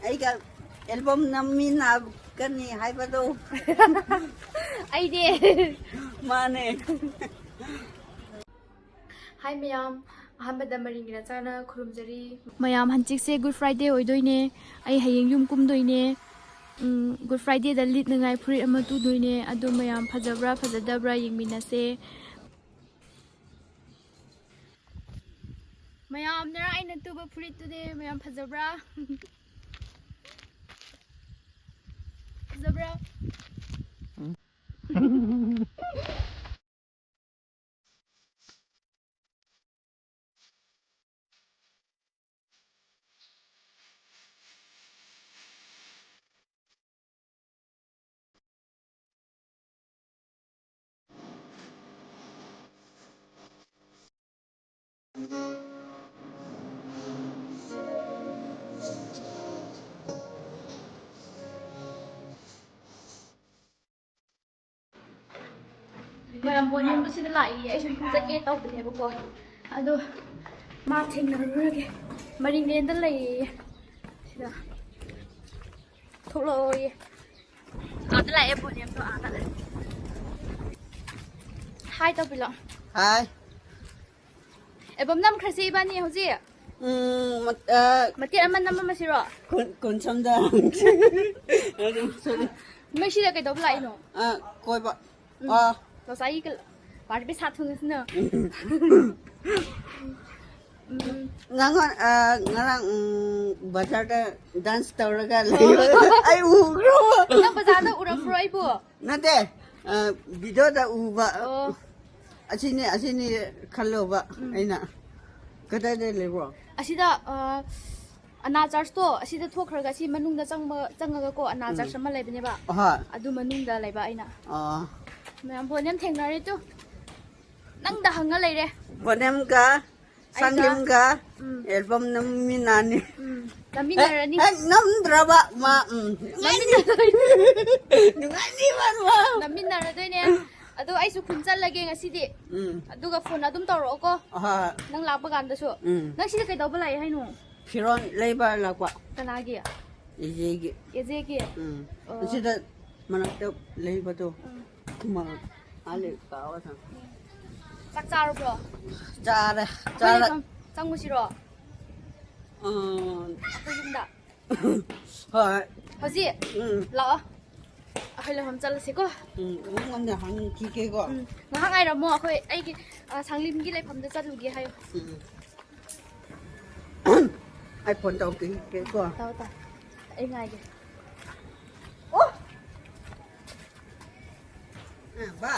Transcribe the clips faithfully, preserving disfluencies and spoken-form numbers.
ꯑꯩꯒ ꯑꯦꯜꯕꯝ ꯅꯝꯃꯤꯟꯅꯒꯅꯤ ꯍꯥꯏꯕꯗꯣ꯫ ꯑꯩꯗꯤ꯫ ꯃꯥꯅꯦ꯫ ꯍꯥꯏ ꯃꯌꯥꯝ, ꯑꯍꯥꯟꯕꯗ ꯃꯔꯤꯡꯒꯤ ꯅꯆꯥꯅ ꯈꯨꯔꯨꯝꯖꯔꯤ꯫ ꯃꯌꯥꯝ, ꯍꯟꯆꯤꯛꯁꯦ Good Friday ꯑꯣꯏꯗꯣꯏꯅꯦ꯫ ꯑꯩ ꯍꯌꯦꯡ ꯌꯨꯝ ꯀꯨꯝꯗꯣꯏꯅꯦ꯫ ꯎꯝ, Good Fridayꯗ ꯂꯤꯠꯅꯉꯥꯏ ꯐꯨꯔꯤꯠ ꯑꯃ ꯇꯨꯗꯣꯏꯅꯦ꯫ ꯑꯗꯣ ꯃꯌꯥꯝ ꯐꯖꯕ꯭ꯔꯥ ꯐꯖꯗꯕ꯭ꯔꯥ ꯌꯦꯡꯃꯤꯟꯅꯁꯦ꯫ ꯃꯌꯥꯝꯅ ꯑꯩꯅ ꯇꯨꯕ ꯐꯨꯔꯤꯠꯇꯨꯗꯤ ꯃꯌꯥꯝ ꯐꯖꯕ꯭ꯔꯥ? ꯐꯖꯕ꯭ꯔꯥ? ꯃꯌꯥꯝ ꯕꯣꯟ ꯌꯦꯡꯕꯁꯤꯗ ꯂꯥꯛꯏꯌꯦ꯫ ꯑꯩꯁꯨ ꯆꯠꯀꯦ ꯇꯧꯕꯅꯦꯕꯀꯣ, ꯑꯗꯣ ꯃꯥ ꯊꯦꯡꯅꯔꯨꯔꯒꯦ꯫ ꯃꯔꯤꯡꯂꯦꯟꯗ ꯂꯩꯌꯦ ꯁꯤꯗ꯫ ꯊꯣꯛꯂꯛꯑꯣꯌꯦ꯫ ꯑꯥꯗ ꯂꯥꯛꯑꯦ, ꯕꯣꯅꯤꯌꯝꯗꯣ ꯑꯥꯗ꯫ ꯍꯥꯏ ꯇꯧꯕꯤꯂꯣ꯫ ꯍꯥꯏ꯫ ꯑꯦꯜꯕꯝ ꯅꯝꯈ꯭ꯔꯁꯤ ꯏꯕꯥꯅꯤ ꯍꯧꯖꯤꯛ꯫ ꯎꯝ, ꯃꯠ-, ꯑ, ꯃꯇꯦꯛ ꯑꯃ ꯅꯝꯃꯝꯃꯁꯤꯔꯣ? ꯀꯨꯟ, ꯀꯨꯟ ꯁꯣꯝꯗ꯫ ꯑꯗꯨꯝ ꯁꯣꯝꯗ꯫ ꯅꯣꯏ ꯁꯤꯗ ꯀꯩꯗꯧꯕ ꯂꯥꯛꯏꯅꯣ? ꯑ, ꯀꯣꯏꯕ꯫ ꯎꯝ꯫ ꯑ꯫ ꯉꯁꯥꯏꯒꯤ ꯀ-, ꯄꯥꯔꯇꯤ ꯄꯩꯁꯥ ꯊꯨꯡꯉꯁꯤꯅ꯫ ꯎꯝ꯫ ꯉꯔꯥꯡ, ꯑ, ꯉꯔꯥꯡ, ꯎꯝ, ꯕꯖꯥꯔꯗ ꯗꯥꯟꯁ ꯇꯧꯔꯒ ꯂꯩꯕ ꯑꯩ ꯎꯈ꯭ꯔꯕ꯫ ꯅꯪ ꯕꯖꯥꯔꯗ ꯎꯔꯛꯄ꯭ꯔꯣ ꯑꯩꯕꯨ? ꯅꯠꯇꯦ, ꯑ, ꯚꯤꯗꯤꯑꯣꯗ ꯎꯕ꯫ ꯑꯣ꯫ ꯑꯁꯤꯅꯤ, ꯑꯁꯤꯅꯤ ꯈꯜꯂꯨꯕ ꯎꯝ꯫ ꯑꯩꯅ꯫ ꯀꯗꯥꯏꯗ ꯂꯩꯕ꯭ꯔꯣ? ꯑꯁꯤꯗ, ꯑ, ꯑꯅꯥ ꯆꯔꯆꯇꯣ ꯑꯁꯤꯗ ꯊꯣꯛꯈ꯭ꯔꯒ ꯁꯤ ꯃꯅꯨꯡꯗ ꯆꯪꯕ, ꯆꯪꯉꯒꯀꯣ ꯑꯅꯥ ꯎꯝ꯫ ꯆꯔꯆ ꯑꯃ ꯂꯩꯕꯅꯦꯕ꯫ ꯑꯍꯣꯏ꯫ ꯑꯗꯨ ꯃꯅꯨꯡꯗ ꯂꯩꯕ ꯑꯩꯅ꯫ ꯑꯣ꯫ ꯃꯌꯥꯝ ꯕꯣꯅꯦꯝ ꯊꯦꯡꯅꯔꯦ ꯇꯨ꯫ ꯅꯪꯗ ꯍꯪꯉ ꯂꯩꯔꯦ꯫ ꯕꯣꯅꯦꯝꯒ ꯑꯩꯒ ꯁꯪꯂꯤꯝꯒ ꯎꯝ꯫ ꯑꯦꯜꯕꯝ ꯅꯝꯃꯤꯟꯅꯅꯤ꯫ ꯎꯝ꯫ ꯅꯝꯃꯤꯟꯅꯔꯅꯤ꯫ ꯍꯦꯛ, ꯍꯦꯛ ꯅꯝꯗ꯭ꯔꯕ ꯃꯥ, ꯎꯝ꯫ ꯅꯨꯡꯉꯥꯏꯅꯤ꯫ ꯅꯨꯡꯉꯥꯏꯅꯤꯕ ꯃꯥ꯫ ꯅꯝꯃꯤꯟꯅꯔꯗꯣꯏꯅꯦ꯫ ꯑꯗꯣ ꯑꯩꯁꯨ ꯈꯨꯟ ꯆꯠꯂꯒꯦ ꯉꯁꯤꯗꯤ꯫ ꯎꯝ꯫ ꯑꯗꯨꯒ ꯐꯣꯟ ꯑꯗꯨꯝ ꯇꯧꯔꯛꯑꯣꯀꯣ꯫ ꯍꯣꯏ꯫ ꯅꯪ ꯂꯥꯛꯄ ꯀꯥꯟꯗꯁꯨ꯫ ꯎꯝ꯫ ꯅꯪ ꯁꯤꯗ ꯀꯩꯗꯧꯕ ꯂꯥꯛꯑꯦ ꯍꯥꯏꯅꯣ? ꯐꯤꯔꯣꯟ ꯂꯩꯕ ꯂꯥꯛꯄ꯫ ꯀꯅꯥꯒꯤ? ꯏꯆꯦꯒꯤ꯫ ꯏꯆꯦꯒꯤ꯫ ꯎꯝ꯫ ꯑꯣ꯫ ꯑꯁꯤꯗ ꯃꯅꯥꯛꯇ ꯂꯩꯕꯗꯣ꯫ ꯎꯝ꯫ ꯃ-, ꯑꯥ, ꯂꯩ, ꯀꯥꯎꯔꯦ꯫ ꯆꯥꯛ ꯆꯥꯔꯕ꯭ꯔꯣ? ꯆꯥꯔꯦ, ꯑꯩꯈꯣꯏ ꯆꯥꯔꯦ꯫ ꯂꯩꯐꯝ ꯆꯪꯉꯨꯁꯤꯔꯣ? ꯎꯝ, ꯑꯩꯈꯣꯏ ꯌꯨꯝꯗ꯫ ꯍꯣꯏ꯫ ꯍꯧꯖꯤꯛ? ꯎꯝ꯫ ꯂꯥꯛꯑꯣ꯫ ꯑꯩꯈꯣꯏ ꯂꯩꯐꯝ ꯆꯠꯂꯁꯤꯀꯣ꯫ ꯎꯝ, ꯅꯉꯣꯟꯗ ꯍꯪꯈꯤꯒꯦꯀꯣ꯫ ꯎꯝ꯫ ꯉꯥꯏꯍꯥꯛ ꯉꯥꯏꯔꯝꯃꯣ, ꯑꯩꯈꯣꯏ ꯑꯩꯒꯤ, ꯑ, ꯁꯥꯡꯂꯤꯝꯒꯤ ꯂꯩꯐꯝꯗ ꯆꯠꯂꯨꯒꯦ ꯍꯥꯏꯌꯣ꯫ ꯎꯝ꯫ ꯑꯩ ꯐꯣꯟ ꯇꯧꯈꯤꯒꯦꯀꯣ꯫ ꯇꯧ, ꯇꯧ꯫ ꯑꯩ ꯉꯥꯏꯒꯦ꯫ ꯑꯣ! ꯑ, ꯕꯥ꯫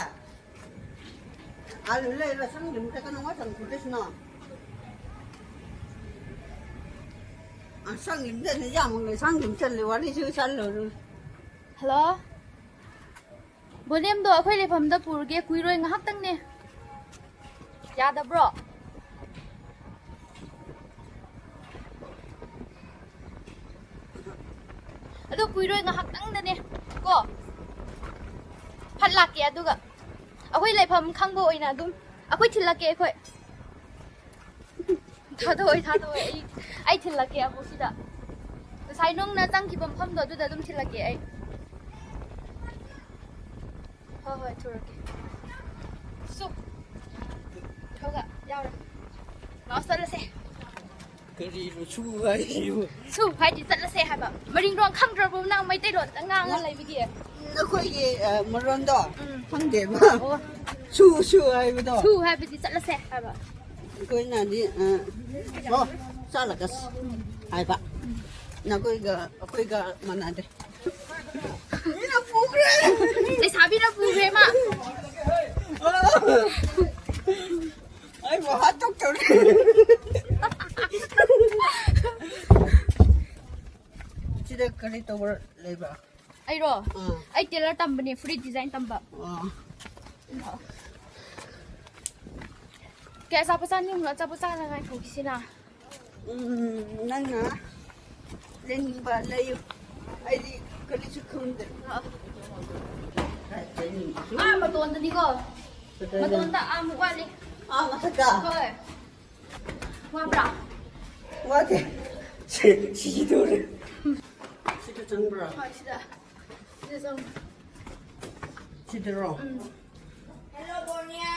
ꯑꯥꯂꯨ ꯂꯩꯔ ꯁꯪꯗꯨꯝ ꯆꯠꯀꯅꯣ, ꯋꯥ ꯁꯪ ꯈꯨꯗꯤꯁꯅꯣ꯫ ꯑ, ꯁꯪꯗꯨꯝ ꯆꯠꯅꯤ, ꯌꯥꯝ ꯂꯩ, ꯁꯪꯗꯨꯝ ꯆꯠꯂꯤ, ꯋꯥꯔꯤꯁꯨ ꯆꯠꯂꯨꯔꯨ꯫ ꯍꯜꯂꯣ꯫ ꯕꯣꯅꯦꯝꯗꯣ ꯑꯩꯈꯣꯏ ꯂꯩꯐꯝꯗ ꯄꯨꯔꯒꯦ, ꯀꯨꯏꯔꯣꯏ, ꯉꯥꯏꯍꯥꯛꯇꯪꯅꯦ꯫ ꯌꯥꯗꯕ꯭ꯔꯣ? ꯑꯗꯨ ꯀꯨꯏꯔꯣꯏ, ꯉꯥꯏꯍꯥꯛꯇꯪꯗꯅꯦ ꯀꯣ꯫ ꯐꯠ ꯂꯥꯛꯀꯦ꯫ ꯑꯗꯨꯒ ꯑꯩꯈꯣꯏ ꯂꯩꯐꯝ ꯈꯪꯕ ꯑꯣꯏꯅ ꯑꯗꯨꯝ ꯑꯩꯈꯣꯏ ꯊꯤꯜꯂꯛꯀꯦ ꯑꯩꯈꯣꯏ꯫ ꯊꯥꯗꯣꯛꯑꯣꯏ, ꯊꯥꯗꯣꯛꯑꯣꯏ꯫ ꯑꯩ, ꯑꯩ ꯊꯤꯜꯂꯛꯀꯦ ꯑꯃꯨꯛ ꯁꯤꯗ꯫ ꯉꯁꯥꯏ ꯅꯨꯡꯅ ꯆꯪꯈꯤꯕ ꯃꯐꯝꯗꯣ ꯑꯗꯨꯗ ꯑꯗꯨꯝ ꯊꯤꯜꯂꯛꯀꯦ ꯑꯩ꯫ ꯍꯣꯏ, ꯍꯣꯏ, ꯊꯨꯔꯛꯀꯦ꯫ ꯁꯨ꯫ ꯊꯧꯒ ꯌꯥꯎꯔꯦ꯫ ꯂꯥꯛꯑꯣ, ꯆꯠꯂꯁꯦ꯫ ꯀꯔꯤꯅꯣ ꯁꯨ ꯍꯥꯏꯁꯤꯕꯨ? ꯁꯨ ꯍꯥꯏꯗꯤ ꯆꯠꯂꯁꯦ ꯍꯥꯏꯕ꯫ ꯃꯔꯤꯡꯔꯣꯡ ꯈꯪꯗ꯭ꯔꯕꯣ ꯅꯪ ꯃꯩꯇꯩꯂꯣꯟꯗ ꯉꯥꯡꯉ ꯂꯩꯕꯒꯤ? ꯅꯈꯣꯏꯒꯤ, ꯑ, ꯃꯔꯣꯟꯗꯣ ꯎꯝ꯫ ꯈꯪꯗꯦꯕ꯫ ꯑꯣ꯫ ꯁꯨ, ꯁꯨ ꯍꯥꯏꯕꯗꯣ꯫ ꯁꯨ ꯍꯥꯏꯕꯗꯤ ꯆꯠꯂꯁꯦ ꯍꯥꯏꯕ꯫ ꯑꯩꯈꯣꯏꯅꯗꯤ, ꯑ, ꯑꯣ, ꯆꯠꯂꯒ ꯍꯥꯏꯕ꯫ ꯅꯈꯣꯏꯒ ꯑꯩꯈꯣꯏꯒ ꯃꯥꯟꯅꯗꯦ꯫ ꯃꯤꯅ ꯄꯨꯈ꯭ꯔꯦ꯫ ꯂꯩꯁꯥꯕꯤꯅ ꯄꯨꯈ꯭ꯔꯦ ꯃꯥ꯫ ꯑꯩꯕꯨ ꯍꯥꯠꯇꯣꯛꯇꯧꯔꯦ꯫ ꯁꯤꯗ ꯀꯔꯤ ꯇꯧꯕ ꯂꯩꯕ꯭ꯔꯥ? ꯑꯩꯔꯣ? ꯑꯥ꯫ ꯑꯩ ꯇꯦꯂꯔ ꯇꯝꯕꯅꯦ, ꯐꯨꯔꯤꯠ ꯗꯤꯖꯥꯏꯟ ꯇꯝꯕ꯫ ꯑꯥ꯫ ꯀꯩ ꯑꯆꯥꯄꯣꯠ ꯆꯥꯅꯤꯡꯕꯅꯣ? ꯑꯆꯥꯄꯣꯠ ꯆꯥꯅꯉꯥꯏ ꯄꯨꯈꯤꯁꯤꯅ꯫ ꯎꯝ, ꯅꯪꯅ ꯂꯩꯅꯤꯡꯕ ꯂꯩꯌꯨ꯫ ꯑꯩꯗꯤ ꯀꯔꯤꯁꯨ ꯈꯪꯗꯦ꯫ ꯑꯥ, ꯃꯇꯣꯟꯗꯅꯤꯀꯣ꯫ ꯃꯇꯣꯟꯗ ꯑꯥ ꯑꯃꯨꯛ ꯋꯥꯠꯂꯤ꯫ ꯑꯥ, ꯃꯊꯛꯇ? ꯍꯣꯏ꯫ ꯋꯥꯕ꯭ꯔꯥ? ꯋꯥꯗꯦ꯫ ꯁꯤ, ꯁꯤꯗꯧꯔꯦ꯫ ꯆꯪꯕ꯭ꯔꯣ? ꯍꯣꯏ, ꯁꯤꯗ꯫ ꯁꯤꯗ ꯆꯪꯉꯣ꯫ ꯁꯤꯗꯔꯣ? ꯎꯝ꯫ Hello, ꯕꯣꯅꯤꯌꯥ꯫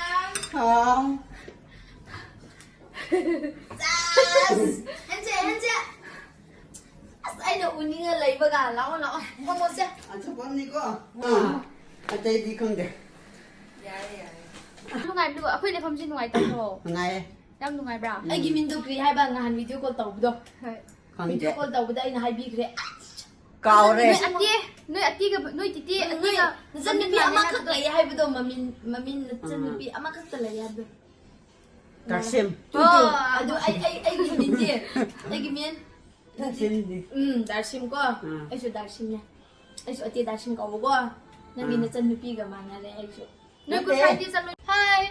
ꯍꯥꯎ꯫ ꯆꯥꯁ! ꯍꯟꯁꯦ, ꯍꯟꯁꯦ! ꯑꯁ, ꯑꯩꯅ ꯎꯅꯤꯡꯉ ꯂꯩꯕꯒ꯫ ꯂꯥꯛꯑꯣ, ꯂꯥꯛꯑꯣ꯫ ꯐꯝꯃꯣꯁꯦ꯫ ꯑꯗꯨ ꯐꯝꯅꯤꯀꯣ? ꯑꯥ꯫ ꯑꯇꯩꯗꯤ ꯈꯪꯗꯦ꯫ ꯌꯥꯔꯦ, ꯌꯥꯔꯦ꯫ ꯅꯨꯡꯉꯥꯏꯕ꯭ꯔꯣ? ꯑꯩꯈꯣꯏ ꯂꯩꯐꯝꯁꯤ ꯅꯨꯡꯉꯥꯏꯇꯕ꯭ꯔꯣ? ꯅꯨꯡꯉꯥꯏꯌꯦ꯫ ꯌꯥꯝ ꯅꯨꯡꯉꯥꯏꯕ꯭ꯔꯥ? ꯎꯝ꯫ ꯑꯩꯒꯤ ꯃꯤꯡꯗꯣ ꯀ꯭ꯔꯤ ꯍꯥꯏꯕ ꯉꯍꯥꯟ video call ꯇꯧꯕꯗꯣ? ꯍꯣꯏ꯫ ꯈꯪꯗꯦ꯫ Video call ꯇꯧꯕꯗ ꯑꯩꯅ ꯍꯥꯏꯕꯤꯈ꯭ꯔꯦ꯫ ꯑꯁ! ꯀꯥꯎꯔꯦ꯫ ꯅꯣꯏ ꯑꯇꯦ, ꯅꯣꯏ ꯑꯇꯦꯒ, ꯅꯣꯏ ꯇꯤꯇꯦ, ꯅꯣꯏ ꯑꯇꯦꯒ ꯅꯆꯟꯅꯨꯄꯤ ꯃꯃꯤꯟ ꯃꯥꯟꯅꯩ ꯑꯃꯈꯛ ꯍꯥꯏꯕꯗꯣ꯫ ꯂꯩ ꯍꯥꯏꯕꯗꯣ, ꯃꯃꯤꯟ, ꯃꯃꯤꯟ ꯅꯆꯟꯅꯨꯄꯤ ꯎꯝ꯫ ꯑꯃꯈꯛꯇ ꯂꯩ ꯍꯥꯏꯕꯗꯣ꯫ ꯗꯥꯔꯁꯤꯝ꯫ ꯑꯣ, ꯑꯗꯨ ꯑꯩ, ꯑꯩ, ꯑꯩꯒꯤ ꯃꯤꯡꯗꯤ, ꯑꯩꯒꯤ ꯃꯤꯡ ꯗꯥꯔꯁꯤꯝꯗꯤ꯫ ꯎꯝ, ꯗꯥꯔꯁꯤꯝ ꯀꯣ꯫ ꯎꯝ꯫ ꯑꯩꯁꯨ ꯗꯥꯔꯁꯤꯝꯅꯦ꯫ ꯑꯩꯁꯨ ꯑꯇꯦ ꯗꯥꯔꯁꯤꯝ ꯀꯧꯕꯀꯣ꯫ ꯅꯪꯒꯤ ꯎꯝ꯫ ꯅꯆꯟꯅꯨꯄꯤꯒ ꯃꯥꯟꯅꯔꯦ ꯑꯩꯁꯨ꯫ ꯅꯣꯏ ꯅꯠꯇꯦ꯫ ꯀꯨꯁꯥꯏꯗꯤ ꯆꯠꯂꯣꯏ꯫ ꯍꯥꯏ꯫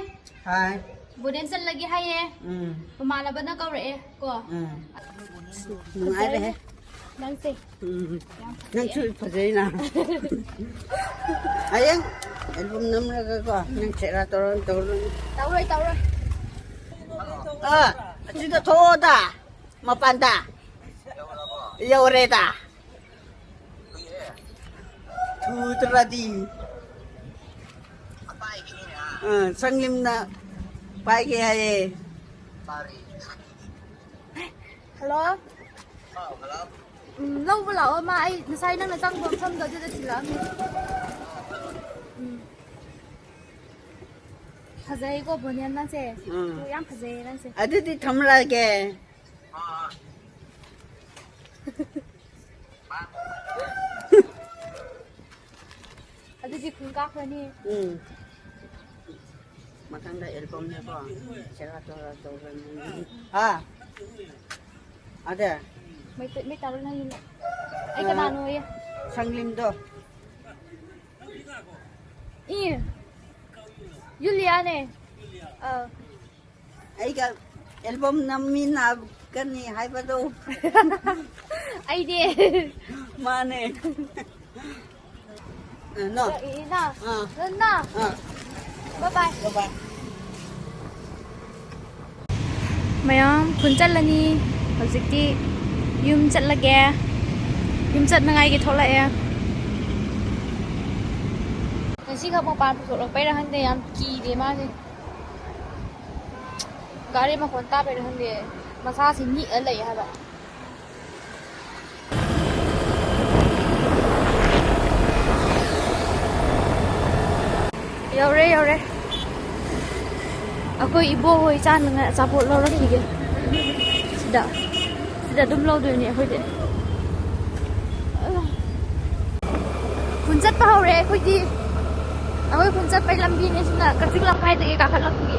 ꯍꯥꯏ꯫ ꯕꯣꯗꯦꯟ ꯆꯠꯂꯒꯦ ꯍꯥꯏꯌꯦ꯫ ꯎꯝ꯫ ꯃꯃꯥꯟꯅꯕꯅ ꯀꯧꯔꯛꯑꯦ ꯀꯣ꯫ ꯎꯝ꯫ ꯅꯨꯡꯉꯥꯏꯔꯦꯍꯦ꯫ ꯅꯪꯁꯦ꯫ ꯎꯝ꯫ ꯌꯥꯝ ꯐꯖꯩꯌꯦ꯫ ꯅꯪꯁꯨ ꯐꯖꯩꯅ꯫ ꯍꯌꯦꯡ album ꯅꯝꯔꯒꯀꯣ, ꯅꯪ ꯁꯦꯔꯥ ꯇꯧꯔ ꯇꯧꯔ꯫ ꯇꯧꯔꯣꯏ, ꯇꯧꯔꯣꯏ꯫ ꯑꯥ, ꯑꯁꯤꯗ ꯊꯣꯛꯑꯣꯗ, ꯃꯄꯥꯟꯗ꯫ ꯌꯧꯔꯦꯗ꯫ ꯊꯨꯗ꯭ꯔꯗꯤ꯫ ꯑ, ꯁꯪꯂꯤꯝꯅ ꯄꯥꯏꯒꯦ ꯍꯥꯏꯌꯦ꯫ Hello? ꯎꯝ, ꯂꯧꯕ ꯂꯥꯛꯑꯣ ꯃꯥ, ꯑꯩ ꯉꯁꯥꯏ ꯅꯪꯅ ꯆꯪꯕ ꯃꯐꯝꯗꯣ ꯑꯗꯨꯗ ꯊꯤꯜꯂꯛꯑꯝꯃꯦ꯫ ꯎꯝ꯫ ꯐꯖꯩꯀꯣ ꯕꯣꯅꯤꯌꯥꯟ ꯅꯪꯁꯦ꯫ ꯎꯝ꯫ ꯌꯥꯝ ꯐꯖꯩꯌꯦ ꯅꯪꯁꯦ꯫ ꯑꯗꯨꯗꯤ ꯊꯝꯂꯒꯦ꯫ ꯑꯗꯨꯗꯤ ꯈꯨꯟ ꯀꯥꯈ꯭ꯔꯅꯤ꯫ ꯎꯝ꯫ ꯃꯊꯪꯗ albumꯅꯦꯀꯣ꯫ ꯁꯦꯔꯥ ꯇꯧꯔ ꯇꯧꯔꯅꯤ꯫ ꯍꯥ? ꯑꯗꯦ꯫ ꯃꯩꯇꯩ, ꯃꯩ ꯇꯥꯔꯣꯏ ꯅꯪ ꯌꯨꯝꯗ꯫ ꯑꯩ ꯑ, ꯀꯅꯥꯅꯣꯌꯦ? ꯁꯪꯂꯤꯝꯗꯣ꯫ ꯏ꯫ ꯌꯨꯂꯤꯌꯥꯅꯦ꯫ ꯑ꯫ ꯑꯩꯒ album ꯅꯝꯃꯤꯟꯅꯒꯅꯤ ꯍꯥꯏꯕꯗꯣ꯫ ꯑꯩꯗꯤ꯫ ꯃꯥꯅꯦ꯫ ꯑ, no꯫ ꯏ, ꯏꯅꯥ꯫ ꯑ꯫ ꯅꯟꯅꯥ꯫ ꯑ꯫ Bye bye꯫ Bye bye꯫ ꯃꯌꯥꯝ ꯈꯨꯟ ꯆꯠꯂꯅꯤ꯫ ꯍꯧꯖꯤꯛꯇꯤ ꯌꯨꯝ ꯆꯠꯂꯒꯦ꯫ ꯌꯨꯝ ꯆꯠꯅꯉꯥꯏꯒꯤ ꯊꯣꯛꯂꯛꯑꯦ꯫ ꯉꯁꯤꯈꯛ ꯃꯄꯥꯟ ꯄꯨꯊꯣꯛꯂꯛꯄꯩꯔꯥ ꯈꯪꯗꯦ, ꯌꯥꯝ ꯀꯤꯔꯦ ꯃꯥꯁꯦ꯫ ꯒꯥꯔꯤ ꯃꯈꯣꯟ ꯇꯥꯕꯩꯔꯥ ꯈꯪꯗꯦ, ꯃꯁꯥꯁꯤ ꯅꯤꯛꯑ ꯂꯩ ꯍꯥꯏꯕ꯫ ꯌꯧꯔꯦ, ꯌꯧꯔꯦ꯫ ꯑꯩꯈꯣꯏ ꯏꯕꯣꯛ ꯍꯣꯏ ꯆꯥꯅꯉꯥꯏ ꯑꯆꯥꯄꯣꯠ ꯂꯧꯔꯛꯈꯤꯒꯦ꯫ ꯁꯤꯗ, ꯁꯤꯗ ꯑꯗꯨꯝ ꯂꯧꯗꯣꯏꯅꯦ ꯑꯩꯈꯣꯏꯗꯤ꯫ ꯈꯨꯟ ꯆꯠꯄ ꯍꯧꯔꯦ ꯑꯩꯈꯣꯏꯗꯤ꯫ ꯑꯩꯈꯣꯏ ꯈꯨꯟ ꯆꯠꯄꯩ ꯂꯝꯕꯤꯅꯦ ꯁꯤꯅ, ꯀꯛꯆꯤꯡ ꯂꯝꯈꯥꯏꯗꯒꯤ ꯀꯥꯈꯠꯂꯛꯄꯒꯤ꯫